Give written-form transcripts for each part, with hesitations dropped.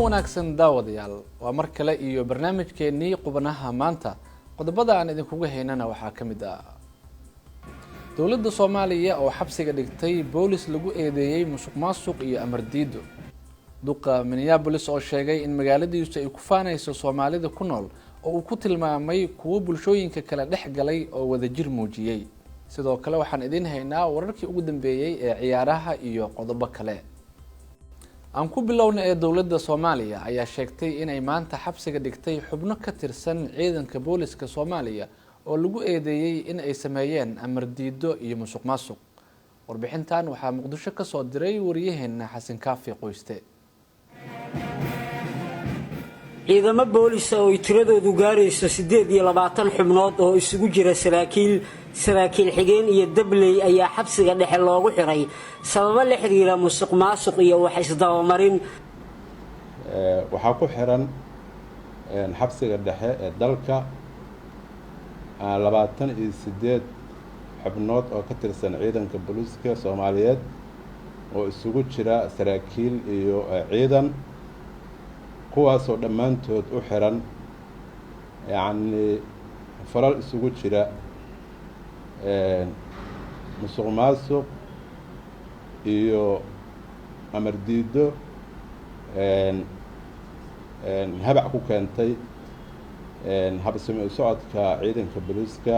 Wanaagsan daawadayaal, waa mar kale iyo barnaamijkeennii Qubanaha Maanta. Qodobada aan idinkuga haynana waxaa ka mid ah dowladda Soomaaliya oo xabsiga dhigtay boolis lagu eedeeyey musuq maasuq iyo amar diido, duqa Minneapolis oo sheegay in magaaladiisu ay ku faanayso Soomaalida ku nool oo uu ku tilmaamay kuwo bulshooyinka kale dhex galay oo wadajir muujiyey. Sidoo kale waxaan idiin haynaa wararkii ugu dambeeyey ee ciyaaraha iyo qodobo kale. Aan ku bilowna ee dowladda Soomaaliya ayaa sheegtay inay maanta xabsiga dhigtay xubno ka tirsan ciidanka booliska Soomaaliya oo lagu eedeeyey in ay sameeyeen amar diido iyo musuq maasuq. Warbixintan waxaa Muqdisho ka soo diray wariyaheena Xasan Kaafi Qoyste. Ciidamo boolisa oo ay tiradoodu gaarayso 28 xubnood oo isugu jira saraakiil, saraakiil xigeen iyo dabley ayaa xabsiga dhexe loogu xiray sababo la xiriira musuq maasuq iyo wax isdabamarin. Waxaa ku xiran xabsiga dhexe ee dalka 28 xubnood oo ka tirsan ciidanka booliiska Soomaaliyeed oo isugu jira saraakiil iyo ciidan, kuwaasoo dhammaantood u xiran yacni falal isugu jira musuq maasuq iyo amar diido habac ku keentay habsami u socodka ciidanka booliiska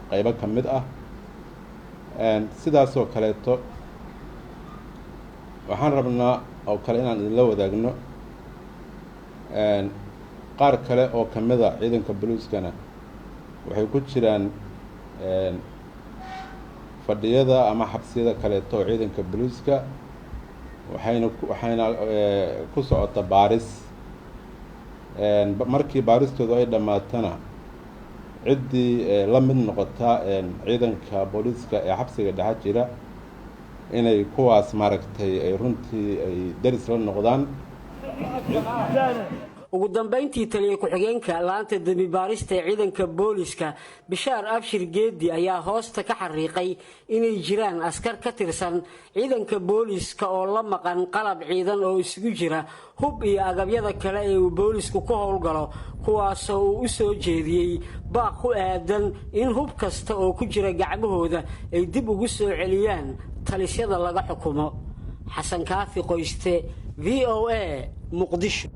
qeybo ka mid ah. Sidaasoo kaleeto waxaan rabnaa oo kale inaan idinla wadaagno qaar kale oo kamida ciidanka booliiskana waxay ku jiraan fadhiyada ama xabsiyada kaleeto oo ciidanka booliiska, waxayna ku socota baaris. Markii baaristoodu ay dhammaatana, ciddii la mid noqota ciidanka booliiska ee xabsiga dhexe jira inay kuwaas maaragtay ay runtii ay deris la noqdaan. Ugu dambayntii, taliye ku-xigeenka laanta dembi baarista ee ciidanka booliska, Bishaar Abshir Geedi, ayaa hoosta ka xariiqay inay jiraan askar ka tirsan ciidanka booliska oo la maqan qalab ciidan oo isugu jira hub iyo agabyada kale ee uu boolisku ku howlgalo, kuwaasoo uu u soo jeediyey baaq ku aadan in hub kasta oo ku jira gacmahooda ay dib ugu soo celiyaan talisyada laga xukumo. Xasan Kaafi Qoyste, VOA, Muqdisho.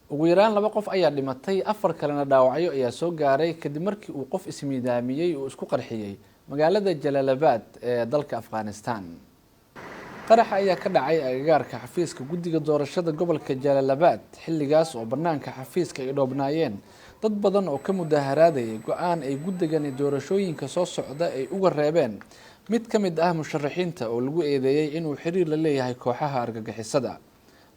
Ugu yaraan laba qof ayaa dhimatay, afar kalena dhaawacyo ayaa soo gaaray kadib markii uu qof ismiidaamiyey uu isku qarxiyey magaalada Jalaalabad ee dalka Afghanistan. Qaraxa ayaa ka dhacay agagaarka xafiiska guddiga doorashada gobolka Jalaalabad, xilligaas oo banaanka xafiiska ay dhoobnaayeen dad badan oo ka mudaharaadayay go-aan ay guddigani doorashooyinka soo socda ay uga reebeen mid ka mid ah musharaxiinta oo lagu eedeeyey inuu xiriir la leeyahay kooxaha argagixisada.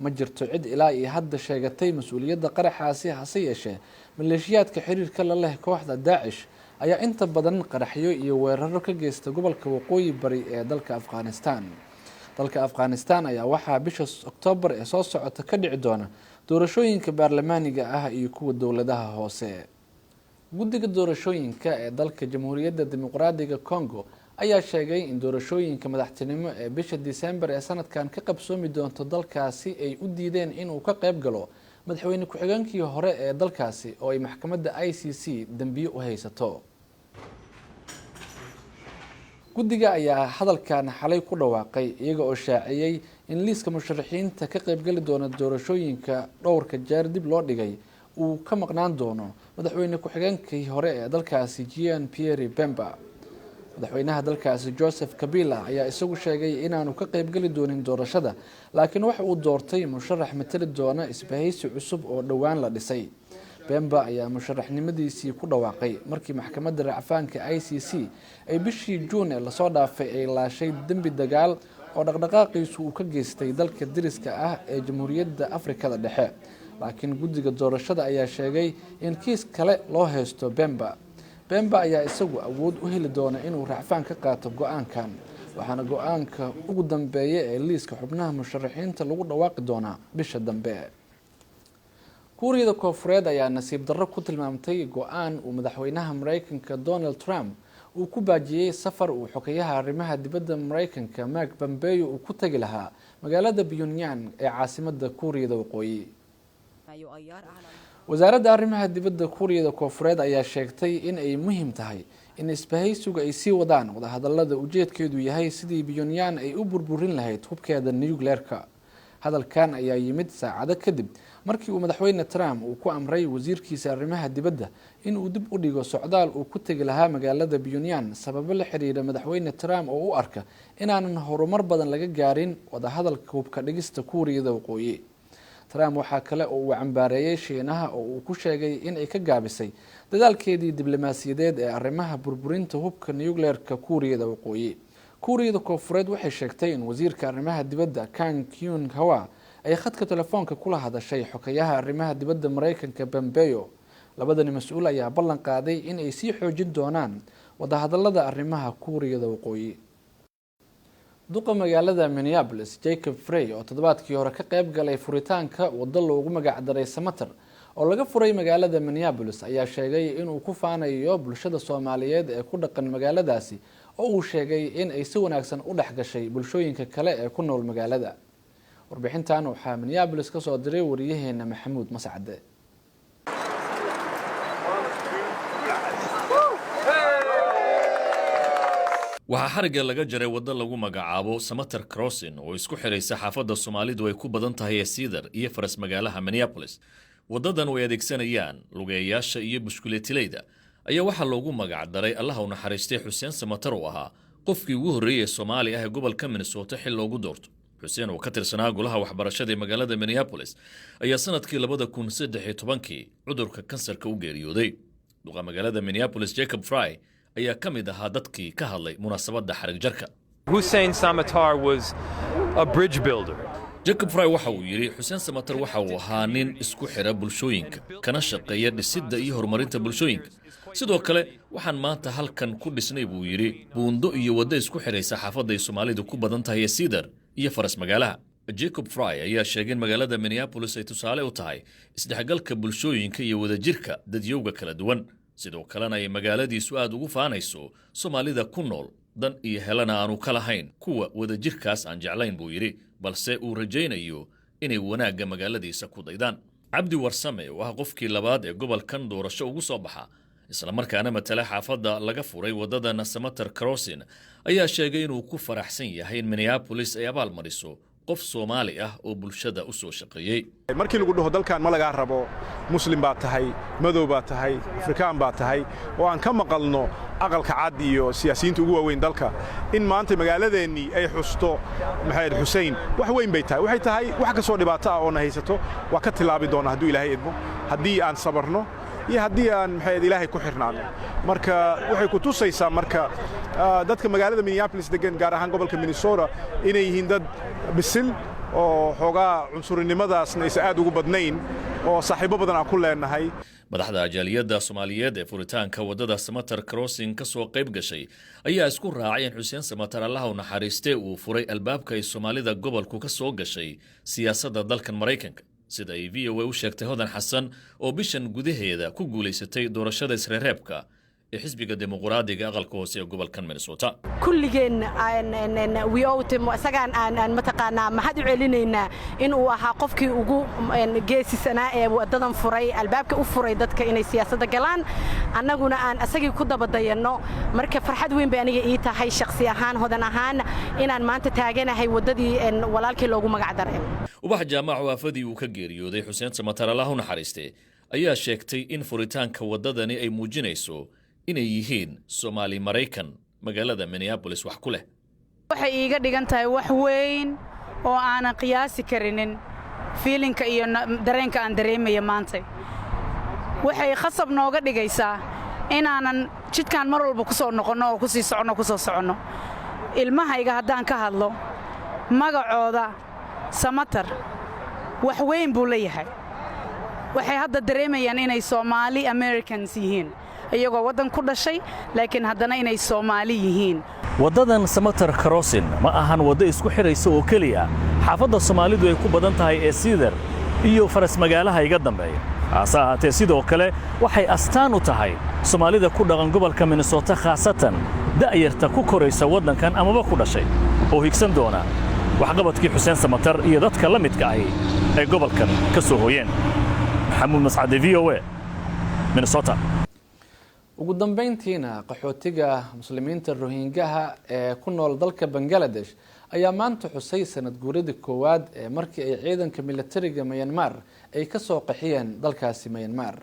Ma jirto cid ilaa iyo hadda sheegatay mas-uuliyadda qaraxaasi, hase yeeshee maleeshiyaadka xiriirka la leh kooxda Daacish ayaa inta badan qaraxyo iyo weeraro ka geysta gobolka waqooyi bari ee dalka Afghanistan. Dalka Afghanistan ayaa waxaa bisha Oktoobar ee soo socota ka dhici doona doorashooyinka baarlamaaniga ah iyo kuwa dowladaha hoose. Guddiga doorashooyinka ee dalka Jamhuuriyadda Dimuqraadiga Congo ayaa sheegay in doorashooyinka madaxtinimo ee bisha Disembar ee sanadkan ka qabsoomi doonto dalkaasi ay u diideen inuu ka qayb galo madaxweyne ku-xigeenkii hore ee dalkaasi oo ay maxkamadda ICC dembiyo u haysato. Guddiga ayaa hadalkan xalay ku dhawaaqay iyaga oo shaaciyey in liiska musharaxiinta ka qaybgeli doona doorashooyinka dhowrka jeer dib loo dhigay uu ka maqnaan doono madaxweyne ku-xigeenkii hore ee dalkaasi, Jean Pierre Bemba. Madaxweynaha dalkaasi, Joseph Kabila, ayaa isagu sheegay inaanu ka qaybgeli doonin doorashada, laakiin waxa uu doortay musharax matali doona isbahaysi cusub oo dhowaan la dhisay. Bemba ayaa musharaxnimadiisii ku dhawaaqay markii maxkamadda racfaanka ICC ay bishii Juun ee lasoo dhaafay ay laashay dembi dagaal oo dhaqdhaqaaqiisu uu ka geystay dalka deriska ah ee Jamhuuriyadda Afrikada Dhexe. Laakiin guddiga doorashada ayaa sheegay in kiis kale loo haysto Bemba. Bemba ayaa isagu awood u heli doona inuu racfaan ka qaato go-aankan, waxaana go-aanka ugu dambeeya ee liiska xubnaha musharaxiinta lagu dhawaaqi doonaa bisha dambe. Kuuriyada Koofureed ayaa nasiib darro ku tilmaamtay go-aan uu madaxweynaha Mareykanka, Donald Trump, uu ku baajiyey safar uu xogeyaha arrimaha dibadda Mareykanka Mike Pompeo uu ku tagi lahaa magaalada Pyongyang ee caasimada Kuuriyada Waqooyi. Wasaaradda arrimaha dibadda Kuuriyada Koofureed ayaa sheegtay in ay muhiim tahay in isbahaysigu ay sii wadaan wadahadalada ujeedkeedu yahay sidii Pyongyang ay u burburin lahayd hubkeeda nucleerka. Hadalkan ayaa yimid saacado kadib markii uu Madaxweyne Trump uu ku amray wasiirkiisa arrimaha dibadda in uu dib u dhigo socdaal uu ku tegi lahaa magaalada Pyongyang, sababo la xiriira Madaxweyne Trump oo u arka inaanan horumar badan laga gaarin wadahadalka hubka dhigista Kuuriyada Waqooyi. Trump waxaa kale oo uu cambaareeyey Shiinaha oo uu ku sheegay in ay ka gaabisay dadaalkeedii diblomaasiyadeed ee arrimaha burburinta hubka nucleerka Kuuriyada Waqooyi. Kuuriyada Koofureed waxay sheegtay in wasiirka arrimaha dibadda Kang Kyung Hawa ay khadka telefoonka kula hadashay xogayaha arrimaha dibadda Mareykanka Pompeo. Labadani mas-uul ayaa ballan qaaday in ay sii xoojin doonaan wadahadalada arrimaha Kuuriyada Waqooyi. Duqa magaalada Minneapolis Jacob Frey, oo toddobaadkii hore ka qeyb galay furitaanka waddo loogu magacdaray Samater oo laga furay magaalada Minneapolis, ayaa sheegay inuu ku faanayo bulshada Soomaaliyeed ee ku dhaqan magaaladaasi, oo uu sheegay in ay si wanaagsan u dhex gashay bulshooyinka kale ee ku nool magaalada. Warbixintan waxaa Minneapolis kasoo diray wariyaheena Maxamuud Mascade. Waxaa xarigga laga jaray waddo lagu magacaabo Samater Crossing oo isku xidhaysa xaafadda Soomaalidu ay ku badan tahay ee Cedar iyo faras magaalaha Minneapolis. Waddadan way adeegsanayaan lugeeyayaasha iyo bushkuleetilayda ayaa waxaa loogu magac daray Allaha u naxariistay Xuseen Samater, oo ahaa qofkii ugu horreeyey ee Soomaali ah ee gobolka Minnesota xil loogu doorto. Xuseen oo ka tirsanaa golaha waxbarashada ee magaalada Minneapolis ayaa sanadkii 2013-kii cudurka kansarka u geeriyooday. Duqa magaalada Minneapolis Jacob Frey ayaa ka mid ahaa dadkii ka hadlay munaasabadda xarig jarka. Hussein Samatar was a bridge builder. Jacob Frey waxa uu yidhi, Xuseen Samatar waxa uu ahaa nin isku xidha bulshooyinka, kana shaqeeya dhisidda iyo horumarinta bulshooyinka. Sidoo kale waxaan maanta halkan ku dhisnay, buu yidhi, buundo iyo waddo isku xidhaysa xaafadda ay Soomaalidu ku badan tahay ee Cedar iyo faras magaalaha. Jacob Frey ayaa sheegay in magaalada Minneapolis ay tusaale u tahay isdhexgalka bulshooyinka iyo wadajirka dadyowga kala duwan, sidoo kalena ay magaaladiisu aad ugu faanayso Soomaalida ku nool, dan iyo helana aanu ka lahayn kuwa wadajirkaas aan jeclayn, buu yidhi, balse uu rajaynayo inay wanaagga magaaladiisa ku daydaan. Cabdi Warsame oo ah qofkii labaad ee gobolkan doorasho ugu soo baxa, islamarkaana matala xaafadda laga furay waddada Samater Crossing, ayaa sheegay inuu ku faraxsan yahay in Minneapolis ay abaal mariso qof Soomaali ah oo bulshada u soo shaqeeyey. Markii lagu dhaho dalkan ma lagaa rabo, Muslim baa tahay, madow baa tahay, Afrikaan baa tahay, oo aan ka maqalno Aqalka Cad iyo siyaasiyiinta ugu waaweyn dalka, in maanta magaaladeennii ay xusto Maxamed Xuseen wax weyn bay tahay. Waxay tahay wax kastoo dhibaato ah oo na haysato waa ka tilaabi doona hadduu Ilaahay idmo, haddii aan sabarno iyo haddii aan maxayd Ilaahay ku xirnaano. Marka waxay ku tusaysaa marka dadka magaalada Minneapolis degan, gaar ahaan gobolka Minnesota, inay yihiin dad bisil oo xoogaa cunsurinimadaasna aysan aad ugu badnayn oo saaxiibo badan aan ku leenahay. Madaxda ajaaliyadda Soomaaliyeed ee furitaanka waddada Samater Crossing ka soo qayb gashay ayaa isku raacay in Xuseen Samater, Allaha u naxariistee, uu furay albaabka ay Soomaalida gobolku ka soo gashay siyaasadda dalkan Maraykanka, sida ay VOA u sheegtay Hodan Xasan oo bishan gudaheeda ku guulaysatay doorashada isreereebka ee xisbiga Dimuqraadiga aqalka hoose ee gobolkan Minnesota. Kulligeen isagaan aan mataqaanaa mahad u celinaynaa in uu ahaa qofkii ugu geesisanaa ee waddadan furay, albaabka u furay dadka inay siyaasadda galaan, annaguna aan isagii ku daba dayanno. Marka farxad weyn bay aniga ii tahay shakhsi ahaan, Hodan ahaan, inaan maanta taaganahay waddadii walaalkii loogu magac daray. Ubax Jaamac oo aafadii uu ka geeriyooday Xuseen Samatar, Allah u naxariiste, ayaa sheegtay in furitaanka waddadani ay muujinayso inay yihiin Soomaali Maraykan magaalada Minneapolis wax ku leh. Waxay iiga dhigan tahay wax weyn oo aanan qiyaasi karinin. Feeling-ka iyo dareenka aan dareemaya maanta waxay khasab nooga dhigaysaa inaanan jidkaan mar walba ku soo noqonno oo ku sii soconno, ku soo soconno. Ilmahayga haddaan ka hadlo, magacooda Samatar wax weyn buu leeyahay. Waxay hadda dareemayaan inay Soomaali Americans yihiin, iyagoo waddan ku dhashay, laakiin haddana inay Soomaali yihiin. Waddadan Samater Crossing ma ahan waddo isku xidhaysa oo keliya xaafadda Soomaalidu ay ku badan tahay ee Cedar iyo faras magaalaha iga dambeeya. Hase ahaatee, sidoo kale waxay astaan u tahay Soomaalida ku dhaqan gobolka Minnesota, khaasatan da'yarta ku koraysa waddankan amaba ku dhashay oo higsan doona waxqabadkii Xuseen Samatar iyo dadka la midka ahi ay gobolkan ka soo hooyeen. Maxamuud Mascade, VOA, Minnesota. Ugu dambeyntiina, qaxootiga Muslimiinta Rohingaha ee ku nool dalka Bangaladesh ayaa maanta xusay sanad guuradii koowaad ee markii ay ciidanka militariga Myanmar ay kasoo qaxiyeen dalkaasi Myanmar.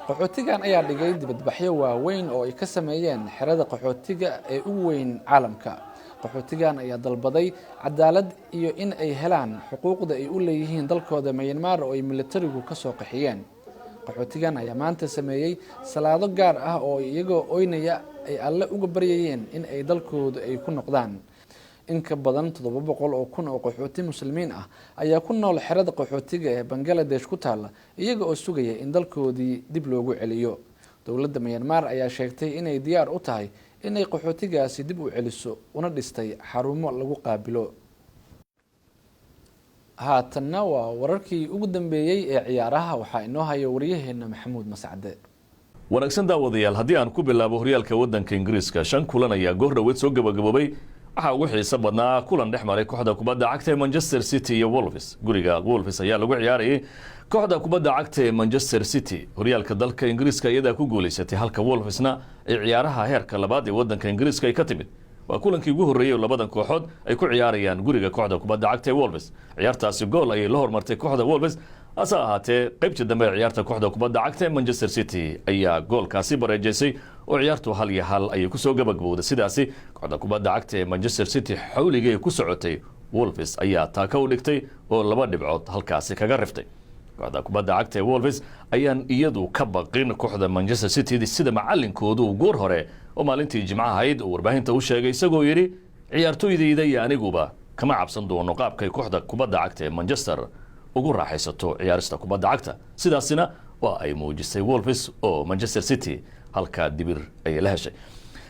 Qaxootigan ayaa dhigay dibadbaxyo waaweyn oo ay ka sameeyeen xerada qaxootiga ee ugu weyn caalamka. Qaxootigan ayaa dalbaday cadaalad iyo in ay helaan xuquuqda ay u leeyihiin dalkooda Myanmar oo ay militarigu kasoo qaxiyeen. Qaxootigan ayaa maanta sameeyey salaado gaar ah oo iyagoo oynaya ay Alle uga baryayeen in ay dalkooda ay ku noqdaan. In ka badan 700,000 oo qaxooti Muslimiin ah ayaa ku nool xerada qaxootiga ee Bangaladesh ku taalla, iyaga oo sugaya in dalkoodii dib loogu celiyo. Dowladda Myanmar ayaa sheegtay inay diyaar u tahay inay qaxootigaasi dib u celiso, una dhistay xarumo lagu qaabilo. Haatanna waa wararkii ugu dambeeyey ee ciyaaraha. Waxaa inoo haya wariyaheena Maxamuud Mascade. Wanaagsan daawadayaal, haddii aan ku bilaabo horyaalka waddanka Ingiriiska, shan kulan ayaa goor dhoweed soo gabagaboobay. Waxaa ugu xiiso badnaa kulan dhex maray kooxda kubadda cagta ee Manchester City iyo Wolves. Guriga Wolves ayaa lagu ciyaarayay. Kooxda kubadda cagta ee Manchester City horyaalka dalka Ingiriiska iyadaa ku guulaysatay, halka Wolvesna ay ciyaaraha heerka labaad ee waddanka Ingiriiska ay ka timid. Waa kulankii ugu horreeyey oo labadan kooxood ay ku ciyaarayaan guriga kooxda kubadda cagta ee Wolves. Ciyaartaasi gool ayay la hormartay kooxda Wolves, hase ahaatee qaybtii dambe ee ciyaarta kooxda kubadda cagta ee Manchester City ayaa goolkaasi bareejaysay oo ciyaartu 1-1 ayay kusoo gabagabowday. Sidaasi kooxda kubadda cagta ee Manchester City xawligay ku socotay Wolves ayaa taaka u dhigtay oo laba dhibcood halkaasi kaga riftay. Kooxda kubadda cagta ee Wolves ayaan iyadu ka baqin kooxda Manchester City, sida macalinkoodu goor hore oo maalintii Jimcaha ahayd uu warbaahinta u sheegay, isagoo yidhi: "Ciyaartoydayda iyo aniguba kama cabsan doono qaabkay kooxda kubadda cagta ee Manchester ugu raaxaysato ciyaarista kubadda cagta." Sidaasina waa ay muujisay Wolves oo Manchester City halkaa dibir ayay la heshay.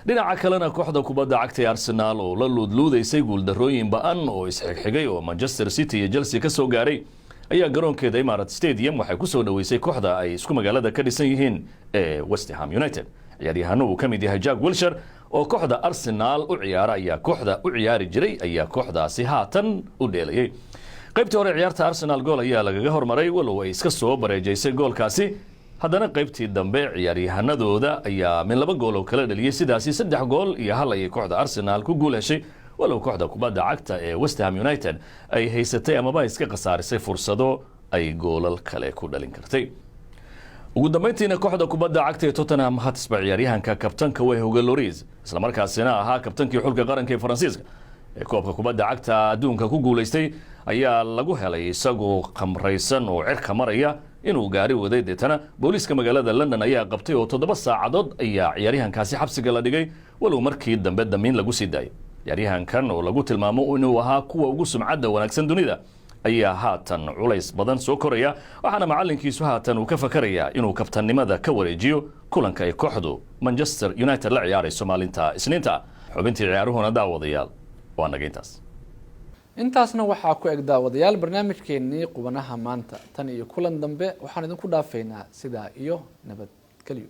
Dhinaca kalena, kooxda kubadda cagta ee Arsenal oo la luudluudaysay guuldarrooyin ba-an oo isxigxigay oo Manchester City iyo Chelsea ka soo gaaray ayaa garoonkeeda Emirates Stadium waxay ku soo dhoweysay kooxda ay isku magaalada ka dhisan yihiin ee West Ham United. Ciyaaryahano uu ka mid yahay Jack Wilshere oo kooxda Arsenal u ciyaara ayaa kooxda u ciyaari jiray ayaa kooxdaasi haatan u dheelayay. Qaybtii hore ciyaarta Arsenal gool ayaa lagaga hormaray, walow ay iska soo bareejaysay goolkaasi. Haddana qaybtii dambe ciyaaryahanadooda ayaa min laba gool oo kala dhaliyey. Sidaasi 3 gool iyo 1 ayay kooxda Arsenal ku guul heshay, walow kooxda kubadda cagta ee West Ham United ay haysatay amaba iska khasaarisay fursado ay goolal kale ku dhalin kartay. Ugu dambeyntiina, kooxda kubadda cagta ee Tottenham Hotspur ciyaaryahanka kabtanka way Hugo Lloris, islamarkaasina ahaa kabtankii xulka qaranka ee Faransiiska ee koobka kubadda cagta adduunka ku guulaystay, ayaa lagu helay isagoo khamraysan oo cirka maraya inuu gaari waday. Deetana booliiska magaalada London ayaa qabtay oo 7 saacadood ayaa ciyaaryahankaasi xabsiga la dhigay, walow markii dambe damiin lagu sii daayay. Ciyaaryahankan oo lagu tilmaamo inuu ahaa kuwa ugu sumcadda wanaagsan dunida ayaa haatan culays badan soo koraya, waxaana macalinkiisu haatan uu ka fakarayaa inuu kabtannimada ka wareejiyo kulanka ay kooxdu Manchester United la ciyaarayso maalinta Isniinta. Xubintii ciyaaruhuna, daawadayaal, waa naga intaas. Intaasna waxaa ku eg, daawadayaal, barnaamijkeenii qubanaha maanta. Tan iyo kulan dambe, waxaan idinku dhaafaynaa sidaa iyo nabadgelyo.